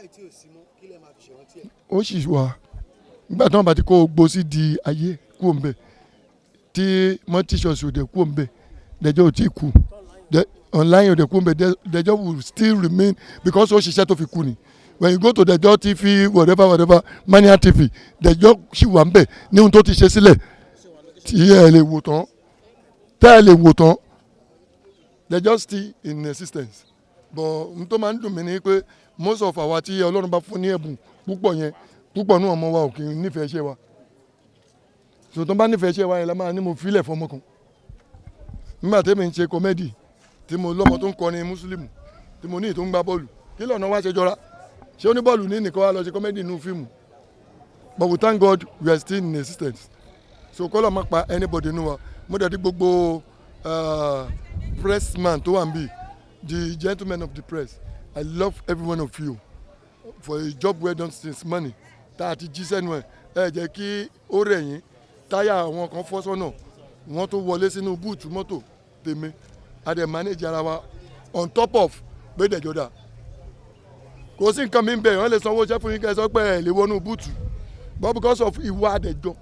Báyìí tí ò sí mọ́, kí lẹ máa fi ṣèrántí ẹ̀? Ó sì wà. Nígbà tí wọ́n bá ti kó gbó sí di ayé kúrò ńbẹ̀, tí multi-choice ò dẹ̀ kúrò ńbẹ̀, Dẹjọ́ ò tí kú. Online ò dẹ̀ kúrò ńbẹ̀, Dẹjọ́ will still remain because ó ṣiṣẹ́ tó fi kú ni. When you go to Dẹjọ́ TV, whatever whatever, Mania TV, Dẹjọ́ sì wà ńbẹ̀ ní ohun tó ti ṣe sílẹ̀ tí ẹ lè wò tán, tẹ́ ẹ lè wò tán. Dẹjọ́ still in existence, but n tó máa ń dùn mí ni pé most of àwa tí Ọlọ́run bá fún ní ẹ̀bùn púpọ̀ yẹn, púpọ̀ nínú ọmọ wa ò kì í nífẹ̀ẹ́ iṣẹ́ wa. So tó bá nífẹ̀ẹ́ iṣẹ́ wa yẹn la máa ní mo filẹ̀ fọmọ kan. Nígbà tẹ́mi ń ṣe comedy, tí mo lọ́mọ tó ń kọrin mùsùlùmù, tí mo ní ìtò ń gbá bọ́ọ̀lù, kí lọ́nà wá ṣe jọra? Ṣé ó ní bọ́ọ̀lù ní nìkan wá lọ ṣe comedy nínú fíìmù? But we thank God we are still in existence. So kọ́lọ̀ má pa anybody nínú wa. Mo dẹ̀ di gbogbo pressman tó wà níbí, the gentlemen of the press, I love every one of you for a job well done since morning tá a ti jí sẹ́nu ẹ̀. Ẹ jẹ́ kí ó rẹ̀ yín. Táyà àwọn kan fọ́ sọ́nà, wọ́n tó wọlé sínú boot mọ́tò tèmi. A dẹ̀ manage ara wa on top of pé dẹ̀jọ́ dà. Kò sí nǹkan mi bẹ̀. Wọ́n lè sanwó iṣẹ́ fún yín, kẹ́ ẹ sọ pé ẹ lè wọnú boot, but because of ìwà àdẹ̀jọ́.